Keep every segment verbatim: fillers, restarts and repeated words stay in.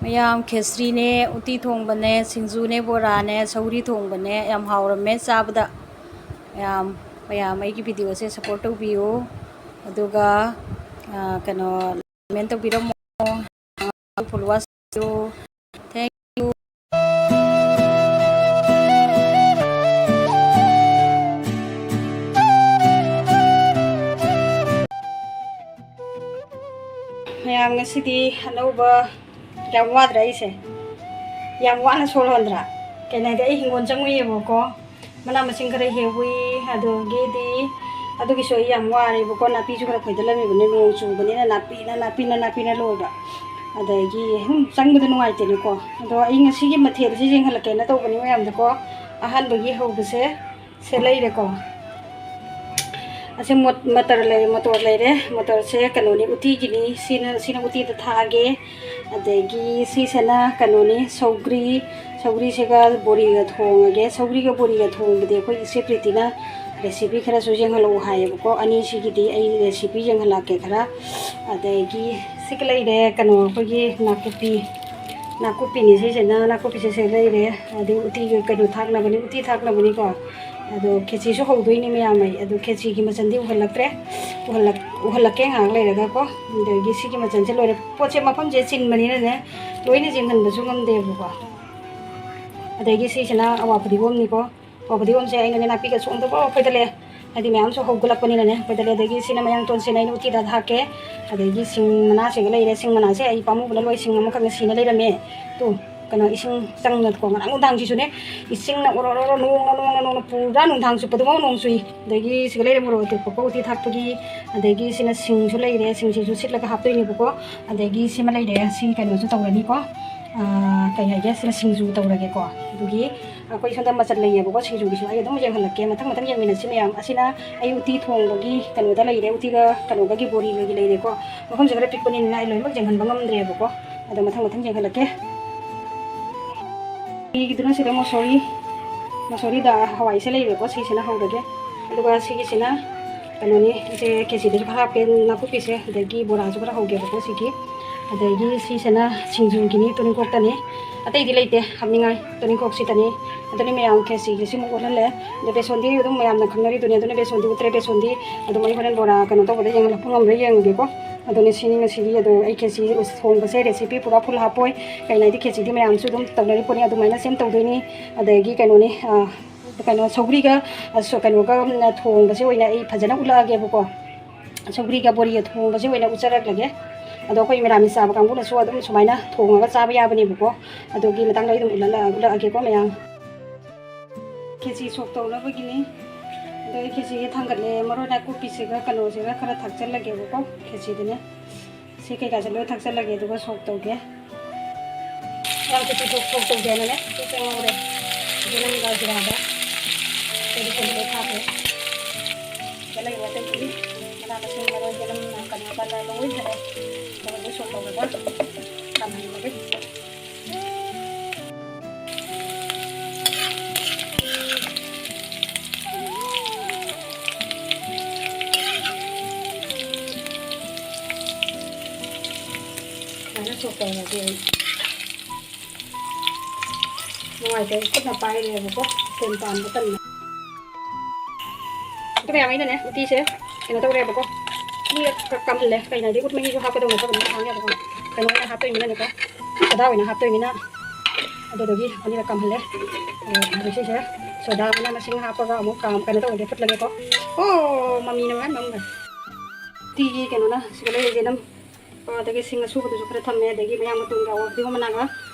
ꯃꯌꯥꯝ ꯈꯦꯆ꯭ꯔꯤꯅꯦ, ꯎꯇꯤ ꯊꯣꯡꯕꯅꯦ, ꯁꯤꯡꯖꯨꯅꯦ, ꯕꯣꯔꯥꯅꯦ, ꯁꯧꯒ꯭ꯔꯤ ꯊꯣꯡꯕꯅꯦ, ꯌꯥꯝ ꯍꯥꯎꯔꯝꯃꯦ ꯆꯥꯕꯗ꯫ ꯃꯌꯥꯝ, ꯃꯌꯥꯝ ꯑꯩꯒꯤ video ꯁꯦ support ꯇꯧꯕꯤꯌꯨ꯫ ꯑꯗꯨꯒ, ꯑ, ꯀꯩꯅꯣ, comment ꯇꯧꯕꯤꯔꯝꯃꯣ꯫ Followers ꯇꯧꯕꯤꯌꯨ꯫ Thank you꯫ ꯃꯌꯥꯝ, ꯉꯁꯤꯗꯤ ꯑꯅꯧꯕ, ꯌꯥꯝ ꯋꯥꯗ꯭ꯔꯥ ꯑꯩꯁꯦ? ꯌꯥꯝ ꯋꯥꯅ ꯁꯣꯔ ꯍꯣꯟꯗ꯭ꯔꯥ? ꯀꯩꯅꯣ ꯍꯥꯏꯗꯤ, ꯑꯩ ꯍꯤꯡꯒꯣꯜ ꯆꯪꯉꯨꯏꯌꯦꯕꯀꯣ, ꯃꯅꯥ ꯃꯁꯤꯡ ꯈꯔ ꯍꯦꯛꯎꯏ, ꯑꯗꯒꯤꯗꯤ ꯑꯗꯨꯒꯤꯁꯨ ꯑꯩ ꯌꯥꯝ ꯋꯥꯔꯦꯕꯀꯣ, ꯅꯥꯄꯤꯁꯨ ꯈꯔ ꯐꯣꯏꯗꯠꯂꯝꯃꯤꯕꯅꯦ, ꯅꯣꯡ ꯆꯨꯕꯅꯤꯅ ꯅꯥꯄꯤꯅ, ꯅꯥꯄꯤꯅ, ꯅꯥꯄꯤꯅ ꯂꯣꯏꯕ꯫ ꯑꯗꯒꯤ, ꯍꯨꯝ, ꯆꯪꯕꯗ ꯅꯨꯡꯉꯥꯏꯇꯦꯅꯦꯀꯣ꯫ ꯑꯗꯣ ꯑꯩ ꯉꯁꯤꯒꯤ ꯃꯊꯦꯜꯁꯤ ꯌꯦꯡꯍꯜꯂꯛꯀꯦꯅ ꯇꯧꯕꯅꯤ ꯃꯌꯥꯝꯗꯀꯣ꯫ ꯑꯍꯥꯟꯕꯒꯤ ꯍꯧꯕꯁꯦ ꯁꯦ ꯂꯩꯔꯦꯀꯣ꯫ ꯑꯁꯤ ꯃꯣꯠ-, ꯃꯇꯔ ꯂꯩꯔꯦ, ꯃꯇꯣꯔ ꯂꯩꯔꯦ꯫ ꯃꯇꯔꯁꯦ ꯀꯩꯅꯣꯅꯤ, ꯎꯇꯤꯒꯤꯅꯤ꯫ ꯁꯤꯅ, ꯁꯤꯅ ꯎꯇꯤꯗ ꯊꯥꯛꯑꯒꯦ꯫ ꯑꯗꯒꯤ ꯁꯤꯁꯤꯅ ꯀꯩꯅꯣꯅꯤ, ꯁꯧꯒ꯭ꯔꯤ, ꯁꯧꯒ꯭ꯔꯤꯁꯤꯒ ꯕꯣꯔꯤꯒ ꯊꯣꯡꯉꯒꯦ꯫ ꯁꯧꯒ꯭ꯔꯤꯒ ꯕꯣꯔꯤꯒ ꯊꯣꯡꯕꯗꯤ ꯑꯩꯈꯣꯏ ꯏꯆꯦ ꯄ꯭ꯔꯤꯇꯤꯅ recipe ꯈꯔꯁꯨ ꯌꯦꯡꯍꯜꯂꯛꯎ ꯍꯥꯏꯌꯦꯕꯀꯣ꯫ ꯑꯅꯤꯁꯤꯒꯤꯗꯤ ꯑꯩ recipe ꯌꯦꯡꯍꯜꯂꯛꯀꯦ ꯈꯔ꯫ ꯑꯗꯒꯤ ꯁꯤꯒ ꯂꯩꯔꯦ ꯀꯩꯅꯣ, ꯑꯩꯈꯣꯏꯒꯤ ꯅꯥꯀꯨꯞꯄꯤ, ꯅꯥꯀꯨꯞꯄꯤꯅꯤ ꯁꯤꯁꯤꯅ, ꯅꯥꯀꯨꯞꯄꯤꯁꯦ ꯁꯤ ꯂꯩꯔꯦ꯫ ꯑꯗꯩ ꯎꯇꯤꯒꯤ ꯀꯩꯅꯣ ꯊꯥꯛꯅꯕꯅꯤ, ꯎꯇꯤ ꯊꯥꯛꯅꯕꯅꯤꯀꯣ꯫ ꯑꯗꯣ ꯈꯦꯆꯤꯁꯨ ꯍꯧꯗꯣꯏꯅꯤ ꯃꯌꯥꯝ ꯑꯩ꯫ ꯑꯗꯣ ꯈꯦꯆꯤꯒꯤ ꯃꯆꯜꯗꯤ ꯎꯍꯜꯂꯛꯇ꯭ꯔꯦ, ꯎꯍꯜꯂꯛ-, ꯎꯍꯜꯂꯛꯀꯦ ꯉꯥꯏꯍꯥꯛ ꯂꯩꯔꯒꯀꯣ꯫ ꯑꯗꯒꯤ ꯁꯤꯒꯤ ꯃꯆꯜꯁꯦ ꯂꯣꯏꯔꯦ꯫ ꯄꯣꯠꯁꯦ ꯃꯐꯝꯁꯦ ꯆꯤꯟꯕꯅꯤꯅꯅꯦ, ꯂꯣꯏꯅ ꯌꯦꯡꯍꯟꯕꯁꯨ ꯉꯝꯗꯦꯕꯀꯣ꯫ ꯑꯗꯒꯤ ꯁꯤꯁꯤꯅ ꯑꯋꯥ ꯐꯗꯤꯒꯣꯝꯅꯤꯀꯣ꯫ ꯑꯋꯥ ꯐꯗꯤꯒꯣꯝꯁꯦ ꯑꯩꯅꯅꯦ ꯅꯥꯄꯤꯒ ꯁꯣꯡꯗꯕ ꯐꯣꯏꯗꯠꯂꯦ, ꯍꯥꯏꯗꯤ ꯃꯌꯥꯝꯁꯨ ꯍꯧꯒꯠꯂꯛꯄꯅꯤꯅꯅꯦ ꯐꯣꯏꯗꯠꯂꯦ꯫ ꯑꯗꯒꯤ ꯁꯤꯅ ꯃꯌꯥꯡꯇꯣꯟꯁꯤꯅ ꯑꯩꯅ ꯎꯇꯤꯗ ꯊꯥꯛꯀꯦ꯫ ꯑꯗꯒꯤ ꯁꯤꯡ ꯃꯅꯥꯁꯤꯒ ꯂꯩꯔꯦ꯫ ꯁꯤꯡ ꯃꯅꯥꯁꯦ ꯑꯩ ꯄꯥꯝꯃꯨꯕꯅ ꯂꯣꯏ, ꯁꯤꯡ ꯑꯃꯈꯛꯅ ꯁꯤꯅ ꯂꯩꯔꯝꯃꯦ꯫ ꯇꯨ, ꯀꯩꯅꯣ, ꯏꯁꯤꯡ ꯆꯪꯅꯀꯣ, ꯉꯔꯥꯡ ꯅꯨꯡꯗꯥꯡꯁꯤꯁꯨꯅꯦ, ꯏꯁꯤꯡꯅ ꯑꯣꯔꯣ ꯑꯣꯔꯣ ꯅꯣꯡꯅ, ꯅꯣꯡꯅ, ꯅꯣꯡꯅ, ꯄꯨꯔꯥ ꯅꯨꯡꯗꯥꯡ ꯆꯨꯞꯄꯗꯨꯃꯛ ꯅꯣꯡ ꯆꯨꯏ꯫ ꯑꯗꯒꯤ ꯁꯤꯒ ꯂꯩꯔꯦ ꯃꯣꯔꯣꯛ ꯑꯇꯦꯛꯄꯀꯣ ꯎꯇꯤ ꯊꯥꯛꯄꯒꯤ꯫ ꯑꯗꯒꯤ ꯁꯤꯅ ꯁꯤꯡꯁꯨ ꯂꯩꯔꯦ, ꯁꯤꯡꯁꯤꯁꯨ ꯁꯤꯠꯂꯒ ꯍꯥꯞꯇꯣꯏꯅꯦꯕꯀꯣ꯫ ꯑꯗꯒꯤ ꯁꯤꯃ ꯂꯩꯔꯦ, ꯁꯤ ꯀꯩꯅꯣꯁꯨ ꯇꯧꯔꯅꯤꯀꯣ꯫ ꯑꯥ, ꯀꯩ ꯍꯥꯏꯒꯦ, ꯁꯤꯅ ꯁꯤꯡꯖꯨ ꯇꯧꯔꯒꯦꯀꯣ꯫ ꯑꯗꯨꯒꯤ ꯑꯩꯈꯣꯏ ꯁꯣꯝꯗ ꯃꯆꯜ ꯂꯩꯌꯦꯕꯀꯣ, ꯁꯤꯡꯖꯨꯒꯤꯁꯨ ꯑꯩ ꯑꯗꯨꯝ ꯌꯦꯡꯍꯜꯂꯛꯀꯦ, ꯃꯊꯪ ꯃꯊꯪ ꯌꯦꯡꯃꯤꯟꯅꯁꯤ ꯃꯌꯥꯝ꯫ ꯑꯁꯤꯅ ꯑꯩ ꯎꯇꯤ ꯊꯣꯡꯕꯒꯤ ꯀꯩꯅꯣꯗ ꯂꯩꯔꯦ, ꯎꯇꯤꯒ ꯀꯩꯅꯣꯒꯒꯤ ꯕꯣꯔꯤꯒꯒꯤ ꯂꯩꯔꯦꯀꯣ꯫ ꯃꯐꯝꯁꯦ ꯈꯔ ꯄꯤꯛꯄꯅꯤꯅ ꯑꯩ ꯂꯣꯏꯅꯃꯛ ꯌꯦꯡꯍꯟꯕ ꯉꯝꯗ꯭ꯔꯦꯕꯀꯣ꯫ ꯑꯗꯣ ꯃꯊꯪ ꯃꯊꯪ ꯌꯦꯡꯍꯜꯂꯛꯀꯦ꯫ ꯐꯤꯒꯤꯗꯨꯅ ꯁꯤꯗ ꯃꯣꯁꯣꯔꯤ, ꯃꯣꯁꯣꯔꯤ ꯗꯥ ꯍꯋꯥꯏꯁꯦ ꯂꯩꯔꯦꯀꯣ, ꯁꯤꯁꯤꯅ ꯍꯧꯔꯒꯦ꯫ ꯑꯗꯨꯒ ꯁꯤꯒꯤꯁꯤꯅ ꯀꯩꯅꯣꯅꯤ, ꯏꯆꯦ ꯈꯦꯆꯤꯗꯁꯨ ꯈꯔ ꯍꯥꯞꯀꯦ ꯅꯥꯀꯨꯞꯄꯤꯁꯦ, ꯑꯗꯒꯤ ꯕꯣꯔꯥꯁꯨ ꯈꯔ ꯍꯧꯒꯦꯕꯀꯣ꯫ ꯁꯤꯒꯤ ꯑꯗꯒꯤ ꯁꯤꯁꯤꯅ ꯁꯤꯡꯖꯨꯒꯤꯅꯤ, ꯇꯨꯅꯤꯡꯈꯣꯛꯇꯅꯤ, ꯑꯇꯩꯗꯤ ꯂꯩꯇꯦ ꯍꯥꯞꯅꯤꯡꯉꯥꯏ, ꯇꯨꯅꯤꯡꯈꯣꯛꯁꯤꯗꯅꯤ꯫ ꯑꯗꯨꯅꯤ ꯃꯌꯥꯝ ꯈꯦꯆꯤꯒꯤ ꯁꯤꯃꯨꯛ ꯑꯣꯜꯍꯜꯂꯦ꯫ ꯑꯗꯣ ꯕꯦꯁꯣꯟꯗꯤ ꯑꯗꯨꯝ ꯃꯌꯥꯝꯅ ꯈꯪꯅꯔꯤꯗꯨꯅꯤ, ꯑꯗꯨꯅ ꯕꯦꯁꯣꯟꯗꯤ ꯎꯠꯇ꯭ꯔꯦ꯫ ꯕꯦꯁꯣꯟꯗꯤ ꯑꯗꯨꯝ ꯑꯩ ꯍꯣꯔꯦꯟ ꯕꯣꯔꯥ ꯀꯩꯅꯣ ꯇꯧꯕꯗ ꯌꯦꯡꯍꯜꯂꯛꯄ ꯉꯝꯕ꯭ꯔꯥ ꯌꯦꯡꯉꯒꯦꯀꯣ꯫ ꯑꯗꯨꯅꯤ ꯁꯤꯅꯤ ꯉꯁꯤꯒꯤ꯫ ꯑꯗꯣ ꯑꯩ ꯈꯦꯆꯤ ꯊꯣꯡꯕꯁꯦ recipe ꯄꯨꯔꯥ full ꯍꯥꯞꯄꯣꯏ, ꯀꯩꯅꯣ ꯍꯥꯏꯗꯤ ꯈꯦꯆꯤꯗꯤ ꯃꯌꯥꯝꯁꯨ ꯑꯗꯨꯝ ꯇꯧꯅꯔꯤ ꯄꯣꯠꯅꯤ, ꯑꯗꯨꯃꯥꯏꯅ same ꯇꯧꯗꯣꯏꯅꯤ꯫ ꯑꯗꯒꯤ ꯀꯩꯅꯣꯅꯤ, ꯑ, ꯀꯩꯅꯣ ꯁꯧꯒ꯭ꯔꯤꯒ, ꯑ, ꯁꯣ-, ꯀꯩꯅꯣꯒ, ꯎꯝ, ꯊꯣꯡꯕꯁꯦ ꯑꯣꯏꯅ ꯑꯩ ꯐꯖꯅ ꯎꯠꯂꯛꯑꯒꯦꯕꯀꯣ꯫ ꯁꯧꯒ꯭ꯔꯤꯒ ꯕꯣꯔꯤꯒ ꯊꯣꯡꯕꯁꯦ ꯑꯣꯏꯅ ꯎꯠꯆꯔꯛꯂꯒꯦ꯫ ꯑꯗꯣ ꯑꯩꯈꯣꯏ ꯃꯤꯔꯥꯃꯤꯁ ꯆꯥꯕ ꯀꯥꯡꯕꯨꯅꯁꯨ ꯑꯗꯨꯝ ꯁꯨꯃꯥꯏꯅ ꯊꯣꯡꯉꯒ ꯆꯥꯕ ꯌꯥꯕꯅꯦꯕꯀꯣ꯫ ꯑꯗꯨꯒꯤ ꯃꯇꯥꯡꯗ ꯑꯩ ꯑꯗꯨꯝ ꯎꯠꯂꯛꯂ-, ꯎꯠꯂꯛꯑꯒꯦꯀꯣ ꯃꯌꯥꯝ꯫ ꯈꯦꯆꯤ ꯁꯣꯛ ꯇꯧꯅꯕꯒꯤꯅꯤ꯫ ꯑꯗꯣ ꯑꯩ ꯈꯦꯆꯤꯁꯦ ꯊꯥꯡꯒꯠꯂꯦ꯫ ꯃꯔꯣꯏ ꯅꯥꯀꯨꯞꯄꯤꯁꯤꯒ ꯀꯩꯅꯣꯁꯤꯒ ꯈꯔ ꯊꯥꯛꯆꯜꯂꯒꯦꯕꯀꯣ ꯈꯦꯆꯤꯗꯅꯦ꯫ ꯁꯤ ꯀꯩꯀꯥꯁꯦ ꯂꯣꯏ ꯊꯥꯛꯆꯜꯂꯒꯦ, ꯑꯗꯨꯒ ꯁꯣꯛ ꯇꯧꯒꯦ꯫ ꯌꯥꯝ ꯈꯦꯆꯤ ꯁꯣꯛ, ꯁꯣꯛ ꯇꯧꯒꯦꯅꯅꯦ ꯁꯤ ꯉꯧꯔꯦ꯫ ꯌꯦꯅꯝꯒ ꯖꯤꯔꯥꯒ꯫ ꯑꯇꯩꯗꯤ ꯀꯩꯅꯣ ꯂꯣꯏ ꯊꯥꯛꯈ꯭ꯔꯦ꯫ ꯁꯤꯗ ꯂꯩꯕ ꯑꯇꯩꯗꯤ ꯃꯅꯥ ꯃꯁꯤꯡ ꯃꯔꯣꯏ ꯌꯦꯅꯝ ꯀꯩꯅꯣ ꯀꯂꯔ ꯂꯣꯏ ꯊꯥꯛꯑꯦ꯫ ꯑꯗꯨꯒ ꯂꯣꯏ ꯁꯣꯛ ꯇꯧꯔꯒ ꯀꯪꯍꯟꯕꯒꯤ꯫ ꯁꯨꯃꯥꯏꯅ ꯁꯣꯛ ꯇꯧꯔꯒꯦ ꯑꯩ꯫ ꯅꯨꯡꯉꯥꯏꯇꯦ, ꯈꯨꯠꯅ ꯄꯥꯏꯔꯦꯕꯀꯣ, ꯐꯣꯟ ꯄꯥꯟꯕ ꯇꯟꯅ꯫ ꯑꯗꯨ ꯃꯌꯥꯝ ꯑꯩꯅꯅꯦ ꯎꯇꯤꯁꯦ ꯀꯩꯅꯣ ꯇꯧꯔꯦꯕꯀꯣ, ꯑꯅꯤꯔꯛ ꯀ-, ꯀꯥꯝꯍꯜꯂꯦ꯫ ꯀꯩꯅꯣ ꯍꯥꯏꯗꯤ ꯎꯠ ꯃꯍꯤꯁꯨ ꯍꯥꯞꯀꯗꯧ ꯅꯠꯇꯕꯅꯤꯅ ꯍꯥꯞ ꯌꯥꯗꯕ꯫ ꯀꯩꯅꯣ ꯑꯣꯏꯅ ꯍꯥꯞꯇꯣꯏꯅꯤꯅꯅꯦꯀꯣ, ꯁꯣꯗꯥ ꯑꯣꯏꯅ ꯍꯥꯞꯇꯣꯏꯅꯤꯅ ꯑꯗꯨꯗꯨꯒꯤ ꯑꯅꯤꯔꯛ ꯀꯥꯝꯍꯜꯂꯦ꯫ ꯑꯗꯣ ꯍꯧꯖꯤꯛ ꯁꯤꯁꯦ ꯁꯣꯗꯥ ꯃꯅꯥ ꯃꯁꯤꯡ ꯍꯥꯞꯄꯒ ꯑꯃꯨꯛ ꯀꯥꯝ-, ꯀꯩꯅꯣ ꯇꯧꯔꯒꯦ, ꯐꯨꯠꯂꯒꯦꯀꯣ꯫ ꯑꯣ, ꯃꯃꯤꯅ ꯃꯌꯥꯝ ꯅꯝꯈ꯭ꯔꯦ꯫ ꯎꯇꯤꯒꯤ ꯀꯩꯅꯣꯅ ꯁꯤꯗ ꯂꯩꯔꯤꯁꯦ ꯑꯗꯨꯝ ꯑꯗꯒꯤ ꯁꯤꯡ ꯑꯁꯨꯕꯗꯨꯁꯨ ꯈꯔ ꯊꯝꯃꯦ, ꯑꯗꯒꯤ ꯃꯌꯥꯡ ꯃꯇꯣꯟꯒ ꯑꯋꯥ ꯐꯗꯤꯒꯣꯝ ꯃꯅꯥꯒ,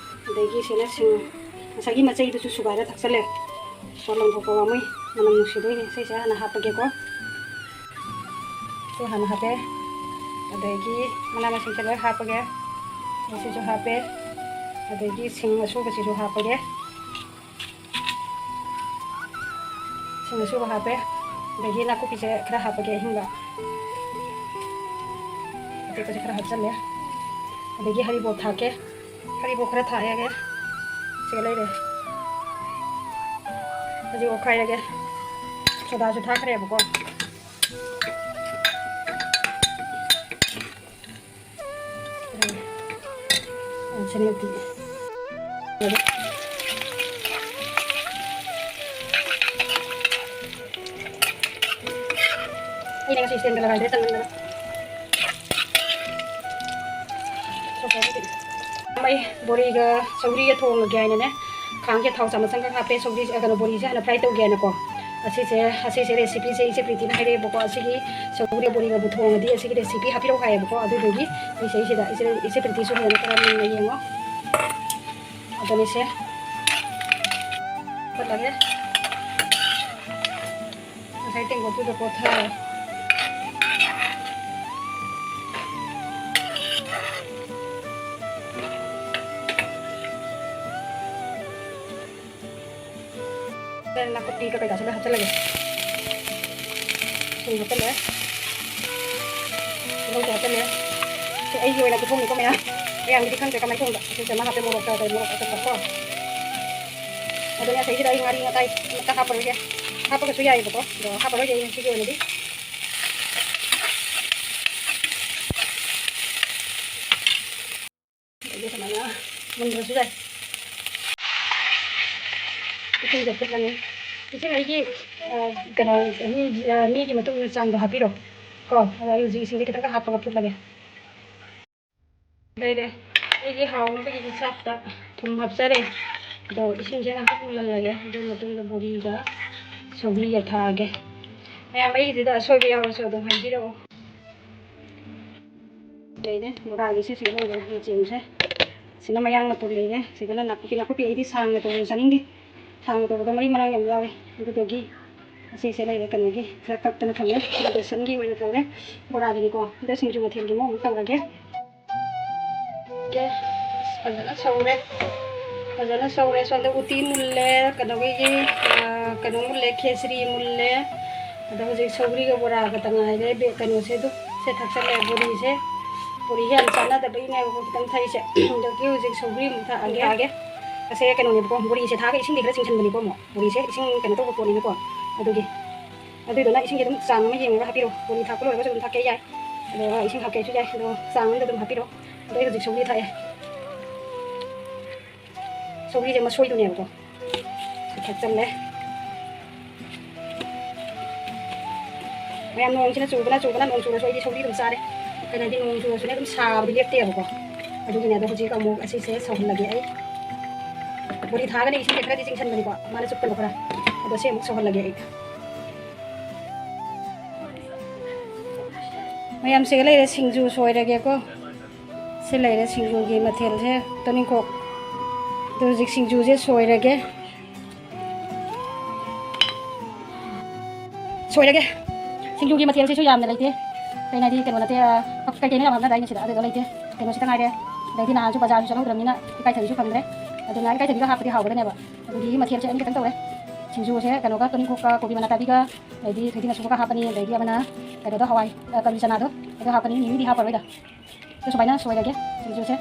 ꯑꯗꯒꯤ ꯁꯤꯅ ꯁꯤꯡ ꯉꯁꯥꯏꯒꯤ ꯃꯆꯩꯗꯨꯁꯨ ꯁꯨꯒꯥꯏꯔ ꯊꯥꯛꯆꯜꯂꯦ꯫ ꯁꯣ ꯂꯪꯊꯣꯛꯄ ꯄꯥꯝꯃꯨꯏ, ꯃꯅꯝ ꯅꯨꯡꯁꯤꯗꯣꯏꯅꯦ꯫ ꯁꯤꯁꯦ ꯍꯥꯟꯅ ꯍꯥꯞꯄꯒꯦꯀꯣ꯫ ꯁꯤ ꯍꯥꯟꯅ ꯍꯥꯞꯄꯦ, ꯑꯗꯒꯤ ꯃꯅꯥ ꯃꯁꯤꯡꯁꯦ ꯂꯣꯏ ꯍꯥꯞꯄꯒꯦ꯫ ꯃꯁꯤꯁꯨ ꯍꯥꯞꯄꯦ, ꯑꯗꯒꯤ ꯁꯤꯡ ꯑꯁꯨꯕꯁꯤꯁꯨ ꯍꯥꯞꯄꯒꯦ꯫ ꯁꯤꯡ ꯑꯁꯨꯕ ꯍꯥꯞꯄꯦ꯫ ꯑꯗꯒꯤ ꯅꯥꯀꯨꯞꯄꯤꯁꯦ ꯈꯔ ꯍꯥꯞꯄꯒꯦ, ꯑꯍꯤꯡꯕ꯫ ꯑꯇꯦꯛꯄꯁꯦ ꯈꯔ ꯍꯥꯞꯆꯜꯂꯦ꯫ ꯑꯗꯒꯤ ꯍꯔꯤꯕꯣꯞ ꯊꯥꯛꯀꯦ꯫ ꯍꯔꯤꯕꯣꯞ ꯈꯔ ꯊꯥꯛꯑꯦ꯫ ꯁꯤꯒ ꯂꯩꯔꯦ꯫ ꯍꯧꯖꯤꯛ ꯑꯣꯠꯈꯥꯏꯔꯒꯦ꯫ ꯁꯣꯗꯥꯁꯨ ꯊꯥꯛꯈ꯭ꯔꯦꯕꯀꯣ꯫ ꯑꯩꯅ ꯉꯁꯤ stand ꯂꯒꯥꯏꯗ꯭ꯔꯦ ꯇꯟꯃꯟꯗꯅ꯫ ꯑꯩ ꯕꯣꯔꯤꯒ ꯁꯧꯒ꯭ꯔꯤꯒ ꯊꯣꯡꯉꯒꯦ ꯍꯥꯏꯅꯅꯦ, ꯈꯥꯡꯁꯦ ꯊꯥꯎ ꯆꯥꯃꯁ ꯑꯃꯈꯛ ꯍꯥꯞꯄꯦ꯫ ꯁꯧꯒ꯭ꯔꯤꯁꯦ, ꯀꯩꯅꯣ, ꯕꯣꯔꯤꯁꯦ ꯍꯥꯟꯅ fry ꯇꯧꯒꯦ ꯍꯥꯏꯅꯀꯣ꯫ ꯑꯁꯤꯁꯦ, ꯑꯁꯤꯁꯦ recipeꯁꯦ ꯏꯆꯦ ꯄ꯭ꯔꯤꯇꯤꯅ ꯍꯥꯏꯔꯛꯑꯦꯕꯀꯣ꯫ ꯑꯁꯤꯒꯤ ꯁꯧꯒ꯭ꯔꯤ ꯕꯣꯔꯤꯒ ꯊꯣꯡꯉꯗꯤ ꯑꯁꯤꯒꯤ recipe ꯍꯥꯞꯄꯤꯔꯛꯑꯣ ꯍꯥꯏꯌꯦꯕꯀꯣ꯫ ꯑꯗꯨꯗꯨꯒꯤ ꯑꯩꯁꯦ ꯁꯤꯗ ꯏꯆꯦ, ꯏꯆꯦ ꯄ꯭ꯔꯤꯇꯤꯁꯨ ꯐꯖꯅ ꯈꯔ ꯃꯨꯟꯅ ꯌꯦꯡꯉꯣ꯫ ꯑꯗꯨꯅꯤꯁꯦ꯫ ꯐꯨꯠꯂꯒꯦ꯫ ꯉꯁꯥꯏ ꯇꯦꯡꯀꯣꯠꯇꯨꯗ ꯀꯣꯠꯊꯔꯦ꯫ ꯅꯥꯀꯨꯞꯄꯤ ꯀꯩꯀꯥꯁꯨ ꯂꯣꯏ ꯍꯥꯞꯆꯜꯂꯒꯦ꯫ ꯁꯤꯡ ꯍꯥꯞꯆꯜꯂꯦ꯫ ꯇꯤꯜꯍꯧꯁꯨ ꯍꯥꯞꯆꯜꯂꯦ꯫ ꯁꯤ ꯑꯩꯒꯤ ꯑꯣꯏꯅ ꯈꯨꯊꯣꯡꯅꯤꯀꯣ ꯃꯌꯥꯝ꯫ ꯃꯌꯥꯝꯒꯤꯗꯤ ꯈꯪꯗ꯭ꯔꯦ ꯀꯃꯥꯏꯅ ꯊꯣꯡꯕ꯫ ꯁꯤ ꯆꯅꯝ ꯍꯥꯞꯄꯦ, ꯃꯣꯔꯣꯛꯀ ꯀꯩ ꯃꯣꯔꯣꯛ ꯑꯇꯦꯛꯄ ꯀꯣ꯫ ꯑꯗꯨꯅ ꯁꯤꯗ ꯑꯩ ꯉꯥꯔꯤ ꯉꯇꯥꯏ ꯑꯃꯠꯇ ꯍꯥꯞꯄꯔꯣꯏꯒꯦ꯫ ꯍꯥꯞꯄꯒꯁꯨ ꯌꯥꯏꯑꯕꯀꯣ꯫ ꯑꯗꯣ ꯍꯥꯞꯄꯔꯣꯏꯒꯦ ꯑꯩ ꯉꯁꯤꯒꯤ ꯑꯣꯏꯅꯗꯤ꯫ ꯑꯗꯩꯗꯤ ꯁꯨꯃꯥꯏꯅ ꯃꯨꯟꯗ꯭ꯔꯁꯨ ꯌꯥꯏ꯫ ꯏꯁꯤꯡꯁꯦ ꯐꯨꯠꯂꯅꯤ꯫ ꯏꯁꯤꯡ ꯑꯩꯒꯤ, ꯑ, ꯀꯩꯅꯣ, ꯃꯤ, ꯑ, ꯃꯤꯒꯤ ꯃꯇꯨꯡ ꯏꯟꯅ ꯆꯥꯡꯗꯣ ꯍꯥꯞꯄꯤꯔꯣ ꯀꯣ꯫ ꯑꯗꯣ ꯑꯩ ꯍꯧꯖꯤꯛ ꯏꯁꯤꯡꯁꯦ ꯈꯤꯇꯪꯒ ꯍꯥꯞꯄꯒ ꯐꯨꯠꯂꯒꯦ꯫ ꯂꯩꯔꯦ꯫ ꯑꯩꯒꯤ ꯍꯥꯎꯅꯕꯒꯤ ꯍꯤꯟꯖꯥꯡꯗ ꯊꯨꯝ ꯍꯥꯞꯆꯔꯦ꯫ ꯑꯗꯣ ꯏꯁꯤꯡꯁꯦ ꯉꯥꯏꯍꯥꯛ ꯃꯨꯜꯍꯜꯂꯒꯦ꯫ ꯑꯗꯨ ꯃꯇꯨꯡꯗ ꯕꯣꯔꯤꯒ ꯁꯧꯒ꯭ꯔꯤꯒ ꯊꯥꯛꯑꯒꯦ꯫ ꯃꯌꯥꯝ, ꯑꯩꯒꯤꯁꯤꯗ ꯑꯁꯣꯏꯕ ꯌꯥꯎꯔꯁꯨ ꯑꯗꯨꯝ ꯍꯥꯏꯕꯤꯔꯛꯑꯣ꯫ ꯂꯩꯔꯦ, ꯕꯣꯔꯥꯒꯤꯁꯦ ꯁꯤꯗ ꯂꯩꯔꯦ ꯃꯆꯦꯝꯁꯦ꯫ ꯁꯤꯅ ꯃꯌꯥꯡ ꯃꯇꯣꯟ ꯂꯩꯔꯦ꯫ ꯁꯤꯗꯅ ꯅꯥꯀꯨꯞꯄꯤ꯫ ꯅꯥꯀꯨꯞꯄꯤ ꯑꯩꯗꯤ ꯁꯥꯡꯅ ꯇꯧꯕꯁꯨ ꯆꯥꯅꯤꯡꯗꯦ꯫ ꯁꯥꯡꯅ ꯇꯧꯕꯗ ꯃꯔꯤ ꯃꯔꯥꯡ ꯌꯥꯝ ꯌꯥꯎꯋꯦ꯫ ꯑꯗꯨꯗꯨꯒꯤ ꯑꯁꯤꯁꯦ ꯂꯩꯔꯦ, ꯀꯩꯅꯣꯒꯤ ꯈꯔ ꯀꯛꯇꯅ ꯊꯝꯃꯦ꯫ ꯁꯤꯗ ꯕꯦꯁꯟꯒꯤ ꯑꯣꯏꯅ ꯇꯧꯔꯦ꯫ ꯕꯣꯔꯥꯒꯤꯗꯤꯀꯣ꯫ ꯑꯗ ꯁꯤꯡꯖꯨ ꯃꯊꯦꯜꯒꯤ ꯃꯑꯣꯡ ꯑꯃ ꯇꯧꯔꯒꯦ꯫ ꯀꯦ꯫ ꯑꯁ, ꯐꯖꯅ ꯁꯧꯔꯦ꯫ ꯐꯖꯅ ꯁꯧꯔꯦ꯫ ꯁꯣꯝꯗ ꯎꯇꯤ ꯃꯨꯜꯂꯦ, ꯀꯩꯅꯣꯒꯤ, ꯑ, ꯀꯩꯅꯣ ꯃꯨꯜꯂꯦ, ꯈꯦꯆ꯭ꯔꯤ ꯃꯨꯜꯂꯦ꯫ ꯑꯗ ꯍꯧꯖꯤꯛ ꯁꯧꯒ꯭ꯔꯤꯒ ꯕꯣꯔꯥꯒ ꯇ ꯉꯥꯏꯔꯦ꯫ ꯕꯦ-, ꯀꯩꯅꯣꯁꯦ ꯑꯗꯨ, ꯁꯦ ꯊꯥꯛꯆꯜꯂꯦ, ꯕꯣꯔꯤꯁꯦ꯫ ꯕꯣꯔꯤꯁꯦ ꯌꯥꯝ ꯆꯥꯟꯅꯗꯕꯒꯤꯅꯦꯕꯀꯣ ꯈꯤꯇꯪ ꯊꯛꯏꯁꯦ꯫ ꯑꯗꯒꯤ ꯍꯧꯖꯤꯛ ꯁꯧꯒ꯭ꯔꯤ ꯑꯃꯨꯛ ꯊꯥꯛꯑꯒꯦ꯫ ꯊꯥꯛꯑꯒꯦ꯫ ꯑꯁꯦ ꯀꯩꯅꯣꯅꯦꯕꯀꯣ, ꯕꯣꯔꯤꯁꯦ ꯊꯥꯛꯑꯒ ꯏꯁꯤꯡꯗꯤ ꯈꯔ ꯆꯤꯡꯁꯤꯟꯕꯅꯤꯀꯣ ꯑꯃꯨꯛ꯫ ꯕꯣꯔꯤꯁꯦ ꯏꯁꯤꯡ ꯀꯩꯅꯣ ꯇꯧꯕ ꯄꯣꯠꯅꯤꯅꯀꯣ꯫ ꯑꯗꯨꯒꯤ꯫ ꯑꯗꯨꯗꯨꯅ ꯏꯁꯤꯡꯁꯦ ꯑꯗꯨꯝ ꯆꯥꯡ ꯑꯃ ꯌꯦꯡꯉꯒ ꯍꯥꯞꯄꯤꯔꯣ꯫ ꯕꯣꯔꯤ ꯊꯥꯛꯄ ꯂꯣꯏꯔꯒꯁꯨ ꯑꯗꯨꯝ ꯊꯥꯛꯀꯦ ꯌꯥꯏ꯫ ꯑꯗꯣ ꯏꯁꯤꯡ ꯍꯥꯞꯀꯦꯁꯨ ꯌꯥꯏ꯫ ꯑꯗꯣ ꯆꯥꯡ ꯑꯃꯗ ꯑꯗꯨꯝ ꯍꯥꯞꯄꯤꯔꯣ꯫ ꯑꯗꯣ ꯑꯩ ꯍꯧꯖꯤꯛ ꯁꯧꯒ꯭ꯔꯤ ꯊꯥꯛꯑꯦ꯫ ꯁꯧꯒ꯭ꯔꯤꯁꯦ ꯃꯁꯣꯏꯗꯨꯅꯦꯕꯀꯣ꯫ ꯊꯛꯆꯜꯂꯦ꯫ ꯃꯌꯥꯝ ꯅꯣꯡꯁꯤꯅ ꯆꯨꯕꯅ ꯆꯨꯕꯅ ꯅꯣꯡ ꯆꯨꯔꯁꯨ ꯑꯩꯗꯤ ꯁꯧꯒ꯭ꯔꯤ ꯑꯗꯨꯝ ꯆꯥꯔꯦ꯫ ꯀꯩꯅꯣꯗꯤ ꯅꯣꯡ ꯆꯨꯔꯁꯨꯅꯦ ꯑꯗꯨꯝ ꯁꯥꯕꯗꯤ ꯂꯦꯞꯇꯦꯕꯀꯣ꯫ ꯑꯗꯨꯒꯤꯅꯦ ꯑꯗꯣ ꯍꯧꯖꯤꯛ ꯑꯃꯨꯛ ꯑꯁꯤꯁꯦ ꯁꯧꯍꯜꯂꯒꯦ ꯑꯩ꯫ ꯕꯣꯔꯤ ꯊꯥꯒꯅꯤ ꯏꯁꯤꯡꯁꯦ ꯈꯔꯗꯤ ꯆꯤꯡꯁꯟꯕꯅꯤꯀꯣ꯫ ꯃꯥꯅ ꯆꯨꯞꯄꯗꯣ ꯈꯔ꯫ ꯑꯗꯣ ꯁꯤ ꯑꯃꯨꯛ ꯁꯧꯍꯜꯂꯒꯦ ꯑꯩ꯫ ꯃꯌꯥꯝꯁꯤꯒ ꯂꯩꯔꯦ ꯁꯤꯡꯖꯨ ꯁꯣꯏꯔꯒꯦꯀꯣ꯫ ꯁꯤ ꯂꯩꯔꯦ ꯁꯤꯡꯖꯨꯒꯤ ꯃꯊꯦꯜꯁꯦ ꯇꯣꯅꯤꯡꯈꯣꯛ꯫ ꯑꯗꯨ ꯍꯧꯖꯤꯛ ꯁꯤꯡꯖꯨꯁꯦ ꯁꯣꯏꯔꯒꯦ꯫ ꯁꯣꯏꯔꯒꯦ꯫ ꯁꯤꯡꯖꯨꯒꯤ ꯃꯊꯦꯜꯁꯤꯁꯨ ꯌꯥꯝꯅ ꯂꯩꯇꯦ꯫ ꯀꯩꯅꯣꯗꯤ ꯀꯩꯅꯣ ꯅꯠꯇꯦ, ꯑ, ꯀꯩ ꯀꯩꯅꯣ ꯌꯥꯝ ꯍꯥꯞꯅꯗꯥꯏꯅꯦ ꯁꯤꯗ, ꯑꯗꯨꯗꯣ ꯂꯩꯇꯦ꯫ ꯀꯩꯅꯣꯁꯤꯇ ꯉꯥꯏꯔꯦ꯫ ꯑꯗꯩꯗꯤ ꯅꯍꯥꯟꯁꯨ ꯕꯖꯥꯔꯁꯨ ꯆꯠꯍꯧꯗ꯭ꯔꯕꯅꯤꯅ ꯏꯀꯥꯏꯊꯕꯤꯁꯨ ꯐꯪꯗ꯭ꯔꯦ꯫ ꯑꯗꯨꯅ ꯏꯀꯥꯏꯊꯕꯤꯒ ꯍꯥꯞꯄꯗꯤ ꯍꯥꯎꯒꯗꯅꯦꯕ꯫ ꯑꯗꯨꯒꯤ ꯃꯊꯦꯜꯁꯦ ꯑꯅꯤꯈꯛꯇꯪ ꯇꯧꯔꯦ꯫ ꯁꯤꯡꯖꯨꯁꯦ ꯀꯩꯅꯣꯒ ꯇꯣꯅꯤꯡꯈꯣꯛꯀ ꯀꯣꯕꯤ ꯃꯅꯥꯇꯥꯕꯤꯒ ꯑꯗꯩꯗꯤ ꯊꯣꯏꯗꯤꯡ ꯑꯁꯨꯕꯒ ꯍꯥꯞꯄꯅꯤ꯫ ꯑꯗꯩꯗꯤ ꯑꯃꯅ ꯀꯩꯅꯣꯗꯣ ꯍꯋꯥꯏ, ꯑ, ꯀꯥꯂꯤ ꯆꯅꯥꯗꯣ ꯑꯗꯨ ꯍꯥꯞꯄꯅꯤ꯫ ꯃꯤꯃꯤꯗꯤ ꯍꯥꯞꯄꯔꯣꯏꯗ꯫ ꯑꯗꯨ ꯁꯨꯃꯥꯏꯅ ꯁꯣꯏꯔꯒꯦ ꯁꯤꯡꯖꯨꯁꯦ꯫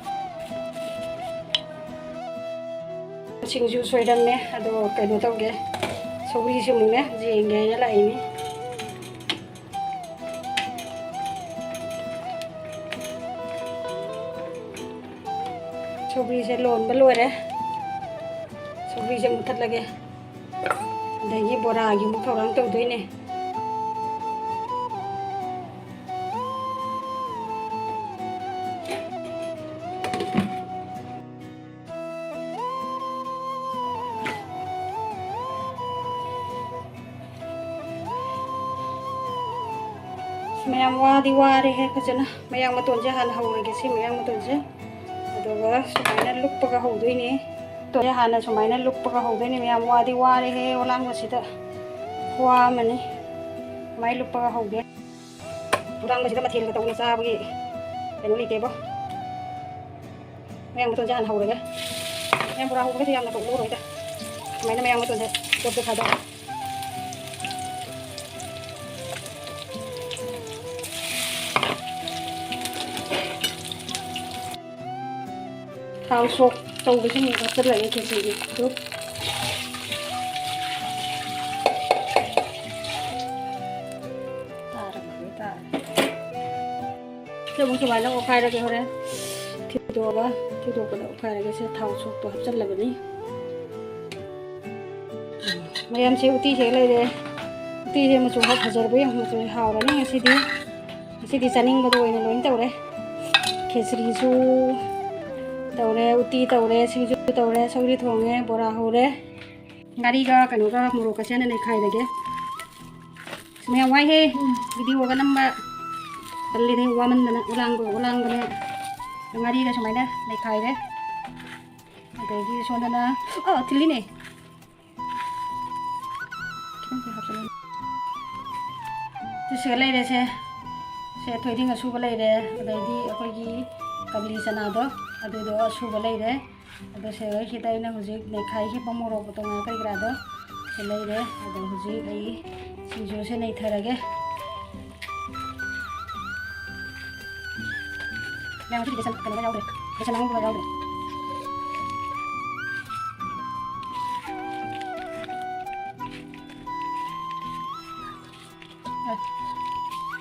ꯁꯤꯡꯖꯨ ꯁꯣꯏꯔꯝꯃꯦ꯫ ꯑꯗꯣ ꯀꯩꯅꯣ ꯇꯧꯒꯦ꯫ ꯁꯧꯒ꯭ꯔꯤꯁꯦ ꯑꯃꯨꯛꯅꯦ ꯌꯦꯡꯒꯦ ꯍꯥꯏꯅ ꯂꯥꯛꯏꯅꯤ꯫ ꯁꯧꯒ꯭ꯔꯤꯁꯦ ꯂꯣꯟꯕ ꯂꯣꯏꯔꯦ꯫ ꯁꯧꯒ꯭ꯔꯤꯁꯦ ꯃꯨꯊꯠꯂꯒꯦ꯫ ꯑꯗꯒꯤ ꯕꯣꯔꯥꯒꯤ ꯑꯃꯨꯛ ꯊꯧꯔꯥꯡ ꯇꯧꯗꯣꯏꯅꯦ꯫ ꯃꯌꯥꯝ ꯋꯥꯗꯤ ꯋꯥꯔꯦꯍꯦ ꯐꯖꯅ꯫ ꯃꯌꯥꯡ ꯃꯇꯣꯟꯁꯦ ꯍꯥꯟꯅ ꯍꯧꯔꯒꯦ, ꯁꯤ ꯃꯌꯥꯡ ꯃꯇꯣꯟꯁꯦ꯫ ꯑꯗꯨꯒ ꯁꯨꯃꯥꯏꯅ ꯂꯨꯞꯄꯒ ꯍꯧꯗꯣꯏꯅꯦ꯫ ꯇꯣꯟꯁꯦ ꯍꯥꯟꯅ ꯁꯨꯃꯥꯏꯅ ꯂꯨꯞꯄꯒ ꯍꯧꯗꯣꯏꯅꯦ꯫ ꯃꯌꯥꯝ ꯋꯥꯗꯤ ꯋꯥꯔꯦꯍꯦ ꯑꯣꯂꯥꯡꯕꯁꯤꯗ꯫ ꯈꯨꯋꯥ ꯑꯃꯅꯤ꯫ ꯁꯨꯃꯥꯏꯅ ꯂꯨꯞꯄꯒ ꯍꯧꯒꯦ꯫ ꯑꯣꯂꯥꯡꯕꯁꯤꯗ ꯃꯊꯦꯜꯒ ꯇꯧꯅ ꯆꯥꯕꯒꯤ ꯀꯩꯅꯣ ꯂꯩꯇꯦꯕꯣ꯫ ꯃꯌꯥꯡ ꯃꯇꯣꯟꯁꯦ ꯍꯥꯟꯅ ꯍꯧꯔꯒꯦ꯫ ꯃꯌꯥꯡ ꯕꯣꯔꯥ ꯍꯧꯕꯒꯁꯦ ꯌꯥꯝꯅ ꯀꯨꯞꯅ ꯂꯧꯔꯣꯏꯗ꯫ ꯁꯨꯃꯥꯏꯅ ꯃꯌꯥꯡ ꯃꯇꯣꯟꯁꯦ ꯄꯣꯠꯁꯦ ꯊꯥꯗꯣꯛꯑꯣ꯫ ꯊꯥꯎ ꯁꯣꯛ ꯇꯧꯕꯁꯤꯡ ꯍꯥꯞꯆꯤꯜꯂꯒꯦ ꯈꯦꯆꯤꯒꯤ ꯒ꯭ꯔꯨꯞ꯫ ꯇꯥꯔꯕ ꯇꯥꯔꯦ꯫ ꯁꯤ ꯑꯃꯨꯛ ꯁꯨꯃꯥꯏꯅ ꯑꯣꯠꯈꯥꯏꯔꯒꯦ ꯍꯣꯔꯦꯟ꯫ ꯇꯣꯛꯑꯒ ꯊꯤꯗꯣꯛꯄꯗ ꯑꯣꯠꯈꯥꯏꯔꯒꯦ꯫ ꯁꯦ ꯊꯥꯎ ꯁꯣꯛꯇꯣ ꯍꯥꯞꯆꯜꯂꯕꯅꯤ꯫ ꯃꯌꯥꯝꯁꯦ ꯎꯇꯤꯁꯦ ꯂꯩꯔꯦ꯫ ꯎꯇꯤꯁꯦ ꯃꯆꯨ ꯈꯔ ꯐꯖꯔꯕ ꯌꯦꯡꯉꯨ꯫ ꯃꯆꯨ ꯍꯥꯎꯔꯅꯤ ꯉꯁꯤꯗꯤ꯫ ꯉꯁꯤꯗꯤ ꯆꯥꯅꯤꯡꯕꯗꯣ ꯑꯣꯏꯅ ꯂꯣꯏ ꯇꯧꯔꯦ꯫ ꯈꯦꯆ꯭ꯔꯤꯁꯨ ꯇꯧꯔꯦ, ꯎꯇꯤ ꯇꯧꯔꯦ, ꯁꯤꯡꯖꯨ ꯇꯧꯔꯦ, ꯁꯧꯒ꯭ꯔꯤ ꯊꯣꯡꯉꯦ, ꯕꯣꯔꯥ ꯍꯧꯔꯦ꯫ ꯉꯥꯔꯤꯒ ꯀꯩꯅꯣꯒ ꯃꯣꯔꯣꯛꯀꯁꯦ ꯍꯥꯟꯅ ꯅꯩꯈꯥꯏꯔꯒꯦ꯫ ꯑꯁ, ꯃꯌꯥꯝ ꯋꯥꯏꯍꯦ꯫ ꯎꯝ꯫ ꯚꯤꯗꯤꯑꯣꯒ ꯅꯝꯕ ꯇꯜꯂꯤꯅꯦ, ꯋꯥꯃꯟꯗꯅ꯫ ꯑꯣꯂꯥꯡꯕ ꯑꯣꯂꯥꯡꯕꯅꯦ꯫ ꯉꯥꯔꯤꯒ ꯁꯨꯃꯥꯏꯅ ꯅꯩꯈꯥꯏꯔꯦ꯫ ꯑꯗꯒꯤ ꯁꯣꯝꯗꯅ, ꯑꯣ, ꯊꯤꯜꯂꯤꯅꯦ꯫ ꯈꯤꯇꯪ ꯍꯥꯞꯆꯜꯂꯣ꯫ ꯁꯤ ꯁꯤꯒ ꯂꯩꯔꯦꯁꯦ꯫ ꯁꯦ ꯊꯣꯏꯗꯤꯡ ꯑꯁꯨꯕ ꯂꯩꯔꯦ꯫ ꯑꯗꯩꯗꯤ ꯑꯩꯈꯣꯏꯒꯤ ꯀꯕꯨꯂꯤ ꯆꯅꯥꯗꯣ, ꯑꯗꯨꯗꯣ ꯑꯁꯨꯕ ꯂꯩꯔꯦ꯫ ꯑꯗꯣ ꯁꯦ ꯍꯣꯏꯁꯤꯗ ꯑꯩꯅ ꯍꯧꯖꯤꯛ ꯅꯩꯈꯥꯏꯈꯤꯕ ꯃꯣꯔꯣꯛ ꯃꯇꯣꯡ ꯉꯥ ꯀꯔꯤ ꯀꯔꯥꯗꯣ ꯁꯤ ꯂꯩꯔꯦ꯫ ꯑꯗꯣ ꯍꯧꯖꯤꯛ ꯑꯩ ꯁꯤꯡꯖꯨꯁꯦ ꯅꯩꯊꯔꯒꯦ꯫ ꯃꯌꯥꯝ ꯉꯁꯤꯗꯤ ꯕꯦꯁꯟ ꯀꯩꯅꯣꯒ ꯌꯥꯎꯗ꯭ꯔꯦ, ꯕꯦꯁꯟ ꯑꯉꯧꯕꯒ ꯌꯥꯎꯗ꯭ꯔꯦ꯫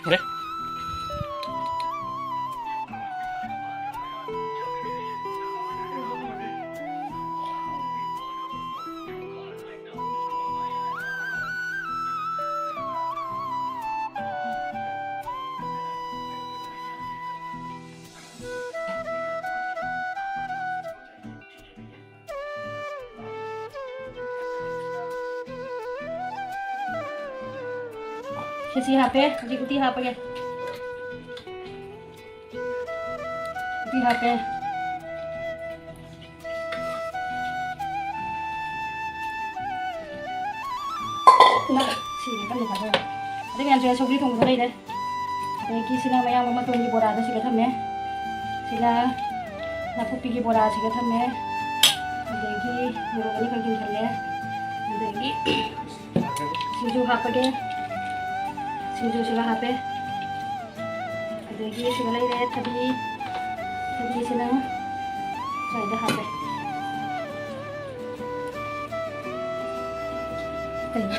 ꯍꯣꯔꯦ꯫ ꯁꯤ ꯁꯤ ꯍꯥꯞꯄꯦ, ꯍꯧꯖꯤꯛ ꯎꯇꯤ ꯍꯥꯞꯄꯒꯦ꯫ ꯎꯇꯤ ꯍꯥꯞꯄꯦ꯫ ꯏꯃꯥ, ꯁꯤꯔꯦ, ꯀꯟꯅ ꯊꯥꯗꯧꯔꯦ꯫ ꯑꯗꯩ ꯃꯌꯥꯝꯁꯦ ꯁꯧꯒ꯭ꯔꯤ ꯊꯣꯡꯕ ꯂꯩꯔꯦ꯫ ꯑꯗꯒꯤ ꯁꯤꯅ ꯃꯌꯥꯝ ꯑꯃ ꯇꯣꯡꯒꯤ ꯕꯣꯔꯥꯗ ꯁꯤꯒ ꯊꯝꯃꯦ꯫ ꯁꯤꯅ ꯅꯥꯀꯨꯞꯄꯤꯒꯤ ꯕꯣꯔꯥ ꯁꯤꯒ ꯊꯝꯃꯦ꯫ ꯑꯗꯒꯤ ꯃꯣꯔꯣꯛ ꯑꯅꯤꯈꯛ ꯊꯝꯃꯦ꯫ ꯑꯗꯒꯤ ꯁꯤꯡꯖꯨ ꯍꯥꯞꯄꯒꯦ꯫ ꯁꯤꯡꯖꯨꯁꯤꯒ ꯍꯥꯞꯄꯦ꯫ ꯑꯗꯒꯤ ꯁꯤꯒ ꯂꯩꯔꯦ ꯊꯕꯤ꯫ ꯊꯕꯤꯁꯤꯅ ꯁ꯭ꯋꯥꯏꯗ ꯍꯥꯞꯄꯦ꯫ ꯀꯩꯅꯣ?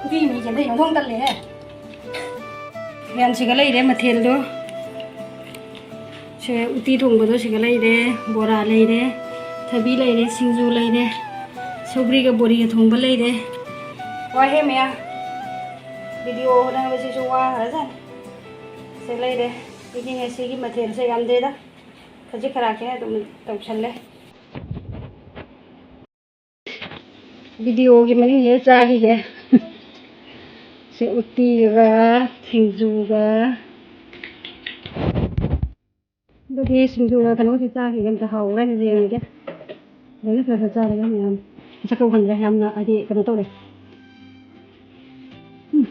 ꯎꯇꯤ ꯃꯍꯤ ꯆꯦꯟꯊꯩ, ꯃꯊꯣꯡ ꯇꯜꯂꯦꯍꯦ꯫ ꯃꯌꯥꯝꯁꯤꯒ ꯂꯩꯔꯦ ꯃꯊꯦꯜꯗꯣ꯫ ꯁꯦ, ꯎꯇꯤ ꯊꯣꯡꯕꯗꯣ ꯁꯤꯒ ꯂꯩꯔꯦ, ꯕꯣꯔꯥ ꯂꯩꯔꯦ, ꯊꯕꯤ ꯂꯩꯔꯦ, ꯁꯤꯡꯖꯨ ꯂꯩꯔꯦ, ꯁꯧꯒ꯭ꯔꯤꯒ ꯕꯣꯔꯤꯒ ꯊꯣꯡꯕ ꯂꯩꯔꯦ꯫ ꯋꯥꯍꯦ ꯃꯌꯥ, ꯚꯤꯗꯤꯑꯣ ꯍꯣꯠꯅꯕꯁꯤꯁꯨ ꯋꯥꯈ꯭ꯔꯖꯥꯠꯅꯤ꯫ ꯁꯦ ꯂꯩꯔꯦ꯫ ꯑꯩꯒꯤ ꯉꯁꯤꯒꯤ ꯃꯊꯦꯜꯁꯦ ꯌꯥꯝꯗꯦꯗ, ꯈꯖꯤꯛ ꯈꯔꯥꯛꯁꯤꯅ ꯑꯗꯨꯝ ꯇꯧꯁꯜꯂꯦ꯫ ꯚꯤꯗꯤꯑꯣꯒꯤ ꯃꯅꯨꯡꯁꯤꯗ ꯆꯥꯈꯤꯒꯦ꯫ ꯁꯤ ꯎꯇꯤꯒ ꯁꯤꯡꯖꯨꯒ꯫ ꯑꯗꯨꯗꯤ ꯁꯤꯡꯖꯨꯒ ꯀꯩꯅꯣꯒꯁꯨ ꯆꯥꯈꯤꯒꯦ, ꯑꯝꯇ ꯍꯥꯎꯕ꯭ꯔꯥ ꯍꯥꯏꯅ ꯌꯦꯡꯉꯒꯦ꯫ ꯂꯣꯏꯅ ꯈꯔ ꯈꯔ ꯆꯥꯔꯒ ꯃꯌꯥꯝ ꯃꯁꯛ ꯈꯪꯗ꯭ꯔꯦ, ꯌꯥꯝꯅ ꯍꯥꯏꯗꯤ ꯀꯩꯅꯣ ꯇꯧꯔꯦ꯫ ꯎꯝ꯫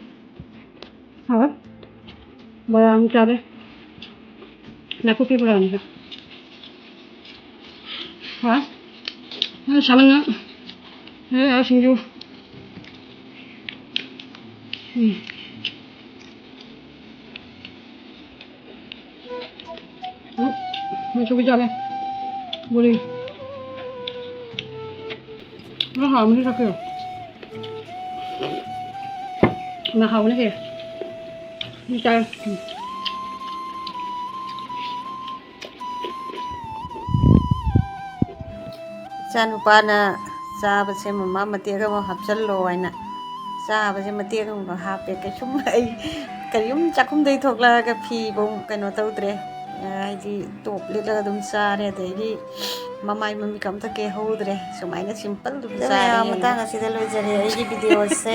ꯍꯥꯎꯋꯦ꯫ ꯕꯣꯔꯥ ꯑꯃ ꯆꯥꯔꯦ꯫ ꯅꯥꯀꯨꯞꯄꯤ ꯕꯣꯔꯥꯅꯤꯗ꯫ ꯍꯥꯎꯋꯦ꯫ ꯅꯪ ꯁꯥꯃꯟꯅ꯫ ꯁꯤꯡꯖꯨ꯫ ꯎꯝ꯫ ꯎꯝ, ꯃꯆꯨꯒꯤ ꯖꯥꯠꯅꯦ꯫ ꯕꯣꯔꯤ꯫ ꯅꯪ ꯍꯥꯎꯔꯝꯃꯅꯤ ꯆꯥꯛꯀꯤꯗꯣ꯫ ꯅꯪ ꯍꯥꯎꯕꯅꯦ ꯁꯤꯗꯤ꯫ ꯎꯝ, ꯆꯥꯔꯦ꯫ ꯎꯝ꯫ ꯏꯆꯥꯅꯨꯄꯥꯅ ꯆꯥꯕꯁꯦ ꯃꯃꯥ ꯃꯇꯦꯛ ꯑꯃ ꯍꯥꯞꯆꯜꯂꯣ ꯍꯥꯏꯅ ꯆꯥꯕꯁꯦ ꯃꯇꯦꯛ ꯑꯃꯈꯛ ꯍꯥꯞꯄꯦ꯫ ꯀꯩꯁꯨꯝ ꯑꯩ ꯀꯔꯤꯝ ꯆꯥꯛꯈꯨꯝꯗꯩ ꯊꯣꯛꯂꯛꯑꯒ ꯐꯤꯕꯧ ꯀꯩꯅꯣ ꯇꯧꯗ꯭ꯔꯦ꯫ ꯍꯥꯏꯗꯤ ꯇꯣꯞ ꯂꯤꯠꯂꯒ ꯑꯗꯨꯝ ꯆꯥꯔꯦ꯫ ꯑꯗꯒꯤ ꯃꯃꯥꯏ ꯃꯃꯤꯠꯀ ꯑꯝꯇ ꯀꯦꯍꯧꯗ꯭ꯔꯦ꯫ ꯁꯨꯃꯥꯏꯅ ꯁꯤꯝꯄꯜ ꯑꯗꯨꯝ ꯆꯥꯔꯦ꯫ ꯃꯌꯥꯝ ꯃꯇꯥꯡ ꯑꯁꯤꯗ ꯂꯣꯏꯖꯔꯦ ꯑꯩꯒꯤ ꯚꯤꯗꯤꯑꯣꯁꯦ꯫